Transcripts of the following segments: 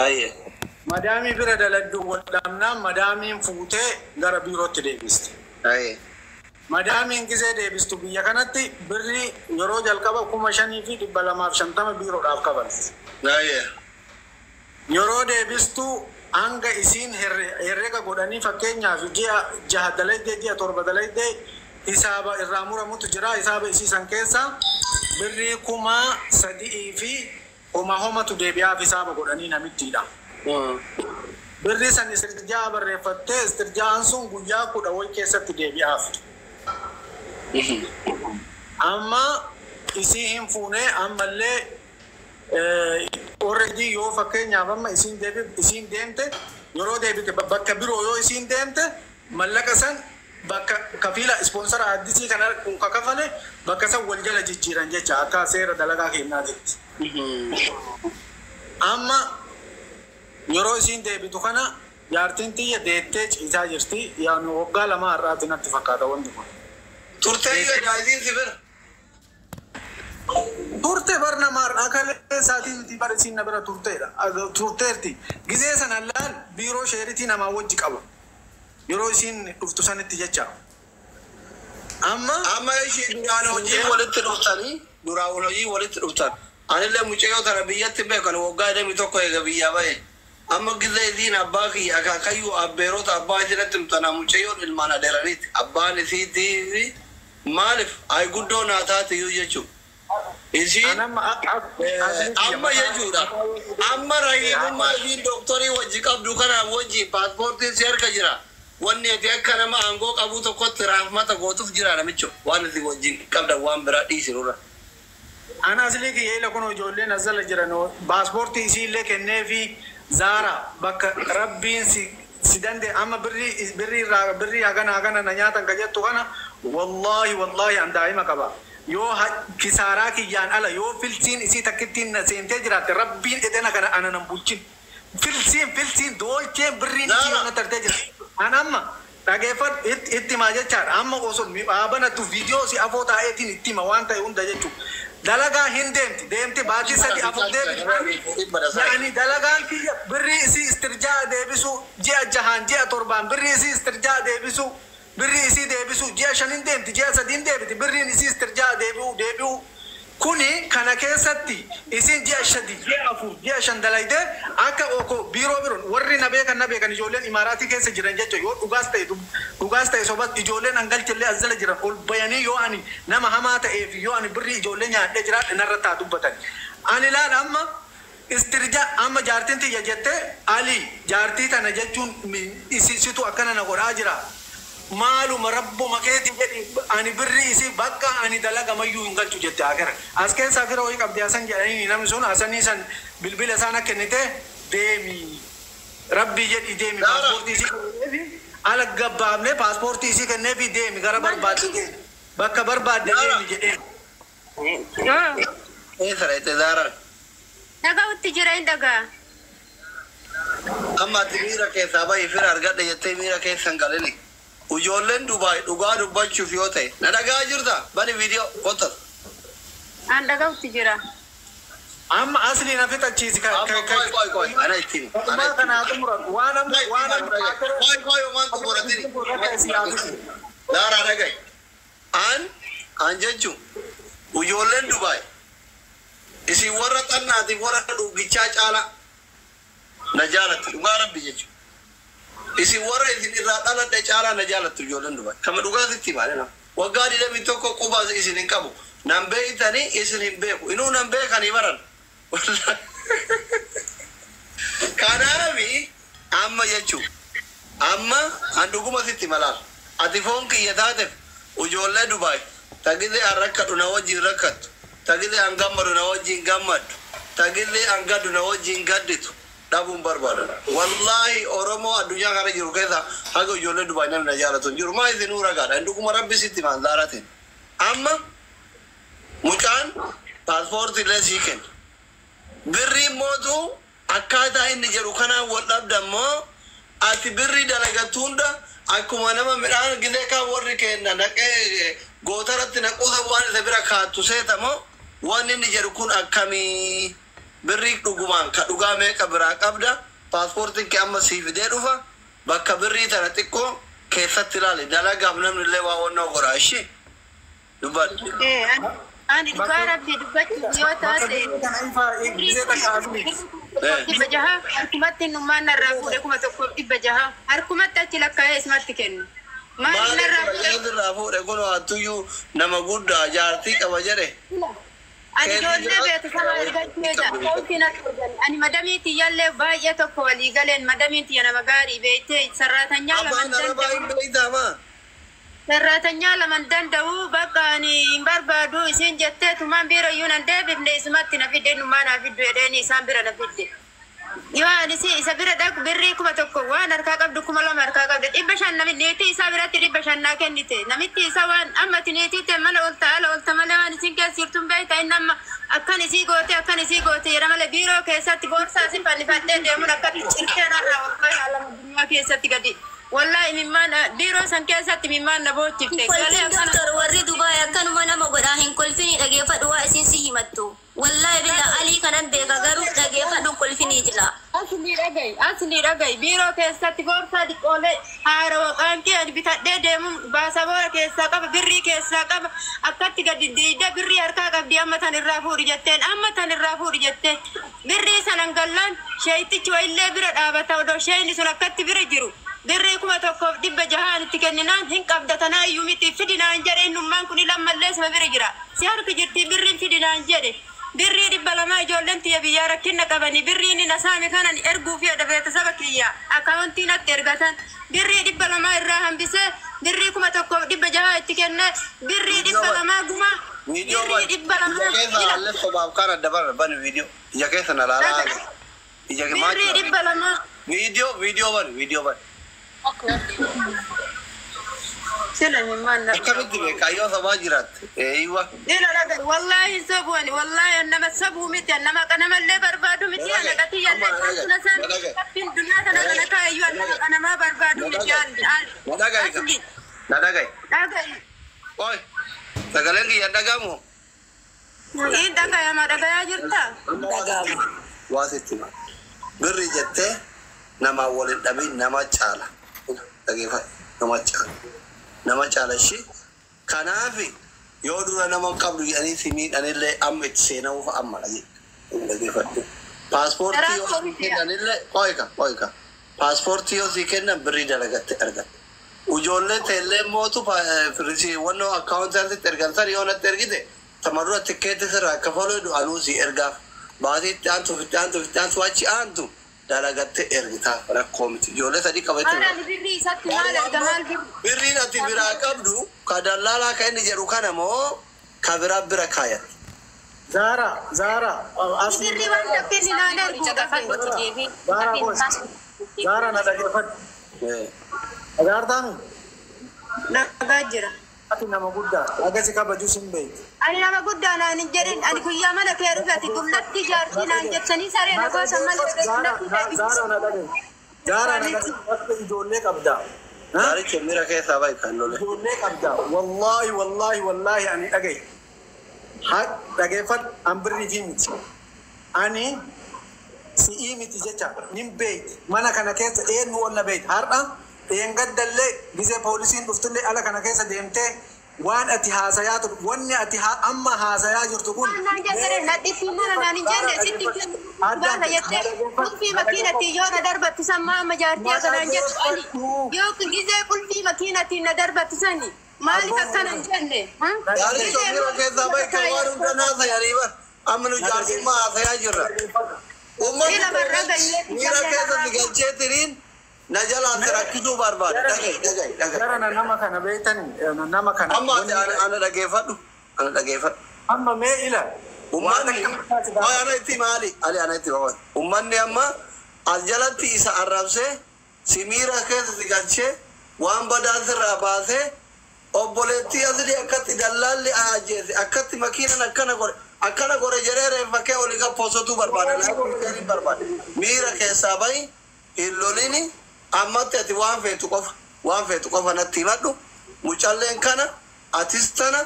Ayyee. Madaamii bira daladdu wal dhabnaan madaamiin fuutee gara biirootti deebiste. Ayyee. Madaamiin gisee deebistu biyya kanatti birrii yeroo jalqaba 5,250 biiroodhaaf kafalte. Ayyee. Yeroo deebistu hanga isiin herrega godhanii, fakkeenyaaf ji'a 6 dalaydee, ji'a 7 dalaydee, hisaaba irraa muramutu jira. Hisaaba isiisan keessa birrii 3,000 fi homa homatu deebi'aaf hisaaba godhanii namittiidha. Birrii san istirjaa barreeffattee, istirjaan sun guyyaa 10 wayi keessatti deebi'aaf. Amma isii hin fuunee, ammallee already yoo fakkeenyaaf amma isiin deebi isiin deemte, yeroo deebite bakka biroo yoo isiin deemte, mallaqa san bakka kafiila sponsor addisii kana kun ka kafale bakka san wal jala jijjiiran jecha akka seera dalagaa kennaatitti. Amma yeroo isiin deebitu kana jaartiin tiyya deettee ciisaa jirti. Yaani waggaa 2 har'aati natti fakkaata wanti kun. Turtee yoo jaartiin si bira. Turte bar, nama har'aa kalee isaatii miti bar, isiin na bira turteedha. Turteerti. Gizee sana laal biiroo sheeritii namaa wajji qaba. Yeroo isiin dhuftu sanitti jecha. Amma Amma ishii duraan hojii walitti dhuftanii, duraan hojii walitti dhuftan. Anillee mucayyoo tana biyyatti beekan, waggaa 21 eega biyyaa bahe. Amma gizee isiin abbaa kiyya akaakayyuu abbeerota abbaa isinatti himtana, mucayyoon ilmaan adeeraniiti. Abbaan isiitii fi maaliif ay guddoo naa taatiyyuu jechuudha. Isiin anamma amma jechuudha. Amma rahiimummaa isiin dooktorii wajji qabdu kanaan wajji paaspoortiin si harka jira. Wanni ati akka nama aangoo qabu tokkotti raafmata gootuuf jira namicho. Waan isin wajjin qabdan waan biraa dhiisinurra. Ana aslii kiyya ila kun ijoolleen as jala jiran paaspoortii isiillee kenneefi, zaara bakka rabbiin si danda'e amma birrii birrii irraa birrii hagana hagana na nyaatan ka jettu kana, wallaahi wallaahi an daa'ima qaba. Yoo kisaaraa kiyyaan ala yoo filsiin isii takkittiin na seentee jiraatte, rabbiin edena kana ana nan bulchin. Filsiin filsiin doolcheen birriin isii Zaara. yoo na tartee jira. An amma dhageeffadhu, itti himaa jechaadha. Amma osoo banattu viidiyoo si afoo taa'eetiin itti hima waan ta'e hunda jechuudha. Dalagaa hin deemti, deemti baatii 3 4 deemti. Yaani dalagaan kiyya birrii isii istirjaa deebisu, ji'a 6n ji'a 7n birrii isii istirjaa deebisu, birrii isii deebisu, ji'a 5n deemti, ji'a 3n deebiti, birriin isii istirjaa deebi'u deebi'u. Kuni kana keessatti isin ji'a 3, ji'a 4, ji'a 5 dalaydee akka oko biiroo biroon warri na beekan, na beekan, ijoolleen Imaaraatii keessa jiran jechuudha. Yoo dhugaas ta'e dhugaas ta'e sobas, ijoolleen hangalchellee as jala jiran ol bayanii, yoo ani nama hamaa ta'eef, yoo ani birrii ijoollee nyaadhee jiraadhe narra taa dubbatan. Ani laal amma istirja amma jaartiin tiyya jette, Ali jaartii tana jechuun situ akkana na godhaa jira. Maaluma rabbuma keeti jedhi, ani birrii isii bakka ani dalagamayyuu hin galchu jette akira. As keessaa fira wayii qabdi Hasan jedhanii, namni sun Hasanii san bilbila isaan akka kennite, deemi. Rabbii jedhi deemi, paaspoortii isii kenneefi, ala gabbaafnee paaspoortii isii kenneefi, deemi gara barbaadde deemi. Bakka barbaadde deemi jedheen. Eessa reete Zaaraan? Dhaga'utti jira, hin dhagaa. Amma ati miira keessaa bahi, fira argadhe jettee miira keessa hin galini. Ijoolleen Dubaay dhugaa dubbachuuf yoo ta'e, na dhagaa jirta, bani viidiyoo kottas. An dhaga'utti jira. Amma asli na fixachiisi ka Amma qoy qoy qoy, ana ittiin ana Dhumaa ittiin. kanaa xumuran waan amma waan amma Qoy qoy, homaan xumuratini. Daaraa dhaga'i. An jechuun ijoolleen Dubaay isin warra xannaatiif warra dhuggichaa caalaa na jaalatti, dhugaa rabbi jechuudha. Isin warra isin irraa dhaladhe caalaa na jaalattu ijoolleen Dubaay. Kama dhugaa sitti himaa nama. Waggaa 21 quba isin hin qabu. Nan beeytanii isin hin beeku. Inuu nan beekanii baran. Kanaafi amma jechuun amma an dhuguma sitti malaal. Ati foon kiyya taateef ijoollee Dubaay tagizee an rakkadhu na wajjin rakkattu. Tagizee an gammadu na wajjin gammaddu. Tagizee an gaddu na wajjin gadditu dhabuun barbaadan. Wallaahi Oromoo addunyaa kana jiru keessa haga ijoollee Dubaay namni na jaalatu hin jiru. Maa isinuu ragaadha. Hin dhuguma rabbi sitti himaan zaaratiin. Amma mucaan paaspoortii illee sii kenna. Birrii mootu akkaataa inni jedhu kanaan wal dhabda immoo, ati birrii dalagattu hunda akkuma nama midhaan gizee kaan warri kenna naqee gootaratti naquusa waan isa bira kaattu seetamoo, wanni inni jedhu kun akkamii? Birrii dhugumaan ka dhugaa meeqa biraa qabda. Paaspoortiin kee amma sii fidee dhufa. Bakka birrii tana xiqqoo keessatti ilaali. Dalagaaf namni illee waa wannoo godha. Ishi dubbadhu. Ani dhugaa rabbii dubbachuuf yoo Bakka taate birrii kana ifa gisee takka asli. 600 harkumatti innummaan narraa fuudhe 1600 harkumatti achi lakkaa'ee isumatti kennu. Maal Maal narraa fuudhe? irraa fuudhe kun hattuyyuu nama guddaa jaartii qaba jedhe. Ani ijoollee beeksisa ergachuudha. Akkaawuntiin akka hojjan. Ani madamii tiyyaallee baay'ee tokko walii galeen madamii tiyya nama gaarii beektee sarraatanyaa Afaan laman arabaa hin danda'u. beektamaa? Sarraatanyaa laman danda'u bakka ani hin barbaadu isiin jettee tumaan biirayyuu nan deebifne isumatti na fidde innummaa naa fiddu jedheeni isaan bira na fidde. Yoo ani si isa bira dhaqu birrii 1000 waan harkaa qabdu 2000 harkaa qabde 500 nami niitii isaa biratti 500 naa kennite namitti isa waan amma ati niitii ta'e mana olta ala olta malee waan isin keessa jirtu hin beekta inni amma akkan isii goote akkan isii goote jedha malee biiroo keessatti boorsaa isin fannifadhee deemuun akkatti cirkee narraa wallahi alama addunyaa keessatti gadi wallahi imimmaan biiroo san keessatti imimmaan na boochifte galee Kolfin akkana doktor warri Dubaay akkanuma nama godhaa hin kolfinii dhageeffadhu waa isin si himattu. Wallaahi billa alii kanan beeka garuu dhageeffadhu kolfinii jira. Asli dhaga'i, asli dhaga'i. Biiroo keessatti boorsaa diqqoolee haarawa qaankii ani bitadhee deemuun baasaboora keessaa qaba, birrii keessaa qaba. Akkatti gadi diidee birrii harkaa qabdi amma tan irraa fuudhi jetteen, amma tan irraa fuudhi jetteen. Birrii sanan gallaan sheeyitichi wayillee bira dhaabata odoo sheeyini sun akkatti bira jiru. Birrii 1600 itti kenninaan hin qabda tanaa iyyuu miti fidinaan jedhe innummaan kun lammallee sama bira jira. Si harki jirti birriin fidinaan jedhe. Birrii 200 ijoolleen tiyya biyyaa rakkina qabanii birriin inni saame kanan erguu fi beeksisa kiyya akkaawuntii natti ergatan birrii 200 irraa hambisee birrii 1600 itti kenne birrii 200 gumaa Viidiyoo birrii bani. 200 Ija keessa ila allee sobaaf kan adda bara bani viidiyoo. Ija keessa na laalaa. Ija maal birrii 200 Viidiyoo viidiyoo bani viidiyoo bani. sila mimmaan na Akkamitti beekaa yoo sobaa jiraatte? Eeyyiwa. ila dhaga wallahi sobu ani wallahi nama sobu miti nama kanamallee barbaadu miti ana qatiyyallee kaasuna san kaffin dunyaa kana kana kaayyuu nama kanamaa barbaadu miti Na dhaga'i. asli Na dhaga'i. dhaga'i. Oi. Sagaleen kiyya dhagamu. Niin dhagayama dhagayaa jirta? Dhaga'ama. Waa sitti hima. Birri jettee namaa waliin dhabin nama caala. Dhageeffadhu. Nama caala. Nama caala ishii. Kanaafi yoo dura nama hin qabdu jedhanii si miidhanillee amma itti seenamuuf amma dhageeffadhu. Paaspoortii yoo sii kennanillee qoyka qoyka. Paaspoortii yoo sii kennan birrii dalagatte argatte. Ijoollee teellee mootu wannoo akkaawuntaantitti ergan san yoo natti ergite tamarura tikkeetti sirraa akka faluu anuu sii ergaaf. Baatii itti aantu itti aantu itti aantu achi aantu dalagatte ergitaaf rakkoo miti. Ijoollee sadii qabatte. Maal birrii isatti maal erga maal birrii? Birriin ati biraa qabdu ka dallaalaa ka inni jedhu kana moo ka biraa bira kaayatti. Zaara Zaara asli Birrii waan takka naan ergu dhafe. Zaara boos. Zaara na dhageeffadhu. Agaartaanu Dhagaa jira. ati nama guddaa agasi kabajuu sin beektu. Ani nama guddaa naan hin jedhin ani guyyaa mana kee dhufe ati dullatti jaartii naan jettanii saree na goosan malee dullatti Zaara na dhaga'i. Zaara na dhaga'i. Bakka ijoollee qabda. Gaaricha miira keessaa bahi kan lole. Ijoollee qabda. Wallaahi wallaahi wallaahi ani dhaga'i. Ha dhageeffadhu an birrii fi miti. Ani si'ii miti jecha nin beekti. Mana kana keessa eenyu ol na beekti. Har'a dheengaddallee gisee poolisiin dhuftullee ala kana keessa deemtee waan ati haasayaa turte wanni ati amma haasayaa jirtu kun Naan jette nadhitti mana naan hin jenne sitti baasa jettee qulfii makiinatti yoo na darbattu san maama jaartii akka naan jettu ani yoo gisee qulfii makiinatti na darbattu sani maaliif akkana hin jenne? Gaaricha miira keessaa bahi kan waan hunda naasayanii bar. Amma nu jaarsummaa haasayaa jirra. Uummanni miira keessa si galchee tiriin na jalaan si rakkisuu barbaada. Dhaga'i dhaga'i dhaga'i. Gara na nama kana beektan nama kana Amma ati ana dhageeffadhu. Ana dhageeffadhu. amma mee ila Uummanni Oi, ana itti maali? Ali ana itti maali? Uummanni amma as jalatti isa arrabsee si miira keessa si galchee waan badaa sirraa baasee obboleettii asii akkatti dallaalli ajjeese akkatti makiinan akkana godhe akkana godhe jedhee reeffa kee olii qopheessotu barbaada. Laafii barbaada. Miira keessaa bahi hin lolini ammatti ati waan feetu qofa waan feetu qofa natti himadhu mucalleen kana atis tana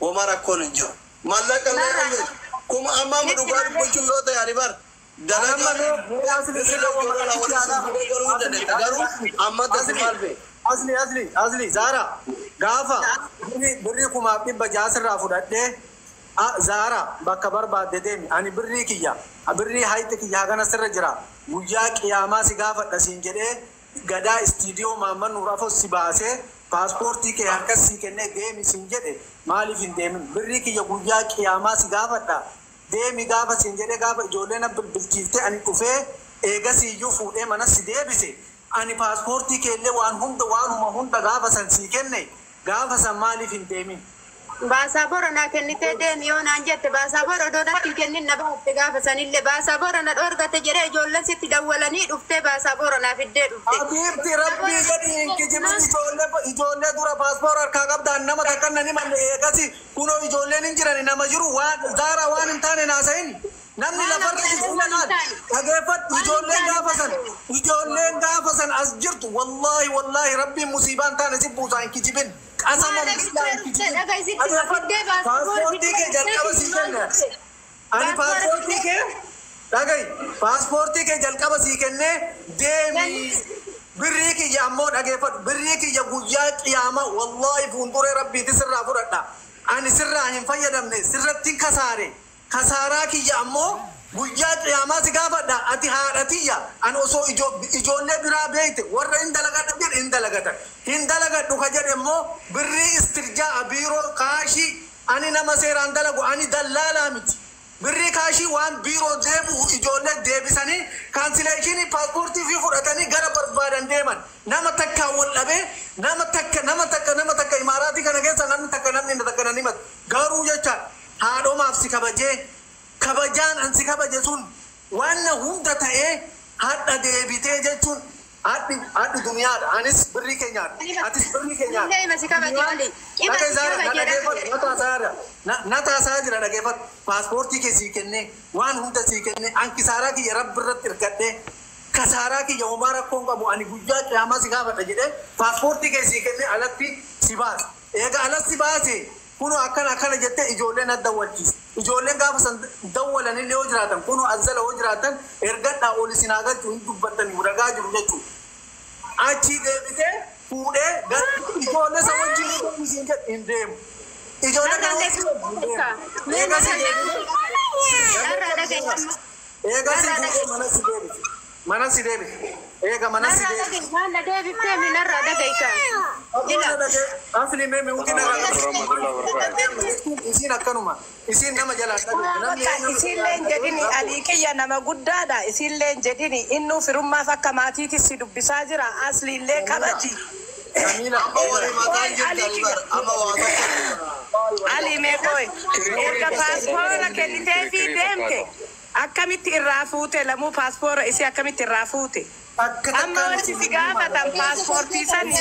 woma rakkoon hin jiru. Mallaqa illee Kuma amma amma dhugaa dubbachuu yoo ta'e ani bar dalagaa garuu amma tasi maal fe'e? Asli asli asli Zara gaafa birrii 1600 sirraa fudhadhee Zara bakka barbaadde deemi ani birrii kiyya birrii hayti kiyya hagana sirra jira guyyaa qiyaamaa si gaafadha siin jedhee gadaa istiidiyoo Maamman Nuur afoo si baasee paaspoortii kee harkas sii kennee deemi siin jedhe maaliif hin deemin birrii kiyya guyyaa qiyaamaa si gaafadha deemi gaafa siin jedhee gaafa ijoollee na bilbilchiiftee ani dhufee eegasiiyyuu fuudhee mana si deebise ani paaspoortii keellee waan hunda waanuma hunda gaafa san sii kenne gaafa san maaliif hin deemin. Baasaabora naa kennitee deemi yoo naan jette baasaabora odoo natti hin kennin na baatte gaafa sanillee baasaabora na dhoorgate jedhee ijoolleen sitti dawwalanii dhuftee baasaabora naa fiddee dhufte. Habiibti rabbii gadi hin kijibin ijoollee dura paaspoora harkaa qabdaan nama takka nan himanne eegasi kunoo ijoolleen hin jiran nama jiru waan Zara waan hin taane naasahin. Namni lafarra jiru lalaan dhageeffadhu ijoolleen gaafa san as jirtu wallaahi wallaahi rabbiin musiibaan taane si buusaa hin kijibin qasama billaa hin kijibin paaspoortii kee jalqaba sii kenne ani paaspoortii kee dhagahi paaspoortii kee jalqaba sii kennee deemi birrii kiyya ammoo dhageeffadhu birrii kiyya guyyaa qiyaamaa wallaahi fuulduree rabbiiti sirraa fudhadha ani sirraa hin fayyadamne sirratti hin kasaare. Kasaaraa kiyya ammoo guyyaa qiyaamaa si gaafadha ati haadha tiyya ani osoo ijoollee biraa beekte warra hin dalagadhu jedhe hin dalagatan hin dalagadhu ka jedhe immoo birrii istirjaa biiroo kaashii ani nama seeraan dalagu ani dallaalaa miti birrii kaashii waan biiroo deebi'u ijoollee deebisanii kaansileeshinii paaspoortii fi fudhatanii gara barbaadan deeman nama takkaan wal dhabee nama takka nama takka nama takka imaaraatii kana keessa namni takka namni takka nan himatu garuu jecha haadhomaaf si kabajee kabajaan an si kabaje sun waan hunda ta'ee hadha deebitee jechuun hadhi duniyaadha anis birrii keenyaadha atis birrii keenyaadha. Na taasaa jira dhageeffadhu paaspoortii kee sii kennee waan hunda sii kennee an kisaaraa kiyya rabbi irratti hirkadhee kasaaraa kiyya homaa rakkoon qabu ani guyyaa qiyaamaa si gaafadha jedhee paaspoortii kee sii kennee alatti si baase eega alatti baase kunoo akkana akkana jettee ijoolleen adda dawwalchiise. Ijoolleen gaafa san dawwalan illee yoo jiraatan kunoo azzala yoo jiraatan ergadhaa ol isin haa galchu hin dubbattanii ragaa jiru jechuudha. Achi deebitee fuudhee gara ijoollee isa wajjin isiin jedhu hin deemu. Ijoollee kana wajjin hin deemu. Eegasii deebitee eegasii fuudhee mana si deebite. Mana si deebite. Eega mana si deebite. Waan na deebiftee minarraa dhaga'ikaa. Asli mee mi'uutiin isiin akkanuma isiin nama jalaa Bakka isiillee hin jedhini alii kiyya nama guddaadha isiillee hin jedhini innuu firummaaf akka maatiitti si dubbisaa jira asliillee kabaji. Amma warri mataa jirtani bar amma waa tokko. Ali mee qoy erga paaspoora kenniteefii deemte akkamitti irraa fuute lamuu paaspoora isii akkamitti irraa fuute? Amma wanti si gaafatan paaspoortii sani.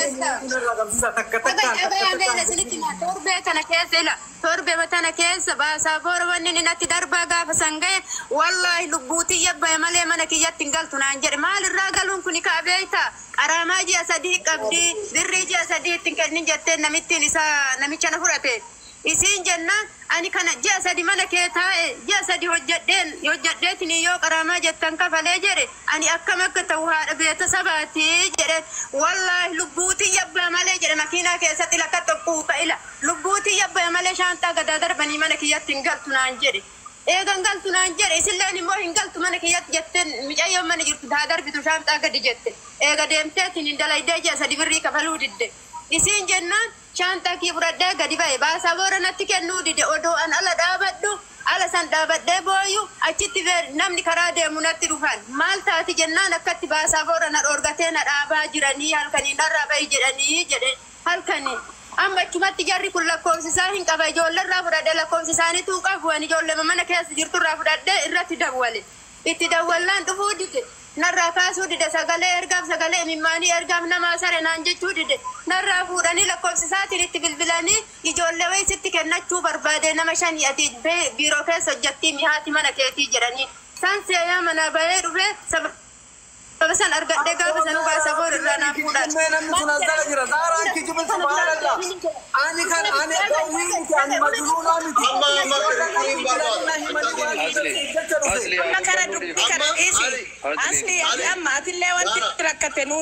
Torbee kana keessa ila torbee tana keessa baasaabora wanni inni natti darbaa gaafa san gahe wallaahi lubbuutii yabbaye malee mana kiyyatti hin galtu naan jedhe maalirraa galuun kuni kaa beektaa qaraamaa ji'a sadii qabdi birrii ji'a sadii ittiin kennin jettee namittiin isaa namicha na fudhate. Isiin jennaan ani kana ji'a sadi mana kee taa'e ji'a sadi hojjedheen hojjedheetiin yoo qaraamaa jettan kafalee jedhe ani akkam akka ta'u haadha beeta sabaati jedhe wallaahi lubbuutii yabbaa malee jedhe makiinaa keessatti lakka tokkuufa ila lubbuutii yabbaa malee shaanxaa gadaa darbanii mana kiyyatti hin galtu naan jedhe. Eegan galtu naan jedhe isilleen immoo hin galtu mana kiyyatti jetteen mucayyoon mana jirtu daa darbitu shaanxaa gadi jette eega deemteetiin hin dalaydee ji'a sadi birrii kafaluu didde. Isiin jennaan shaanxaa kii fudhadhee gadi ba'e baasaboora natti kennuu dide odoo an ala dhaabadhu ala san dhaabadhee booyu achitti namni karaa deemu natti dhufan maal taati jennaan akkatti baasaboora na dhoorgatee na dhaabaa jiranii halkanii narraa ba'i jedhanii jedhe halkanii. Amma achumatti jarri kun lakkoofsisaa hin qaba ijoolleerraa fudhadhee lakkoofsisaaniitu qabu ani ijoollee mana keessa jirturraa fudhadhee irratti dawwale itti dawwallaan dhufuu dide. Narraa kaasuu dide sagalee ergaaf sagalee mimmaanii ergaaf namaa sare naan jechuu dide narraa fuudhanii lakkoofsisaatiin itti bilbilanii ijoollee wayisitti kennachuu barbaade nama shanii ati biiroo keessa hojjettii mihaati mana keetii jedhanii san seeyaa manaa bahee dhufee sababa san argadhe gaafa sanuu baasaboora irraa naa fuudhan. Namni sun as jala jira. Zaaraan kijibin subhaanallah. Ani kan ani dawwii miti ani majnuunaa miti. Amma amma kirikiriin barbaada. Asli asli Amma kara dubbii kana Amma dhiisi. Ali Asli ati amma atillee wanti rakkate nu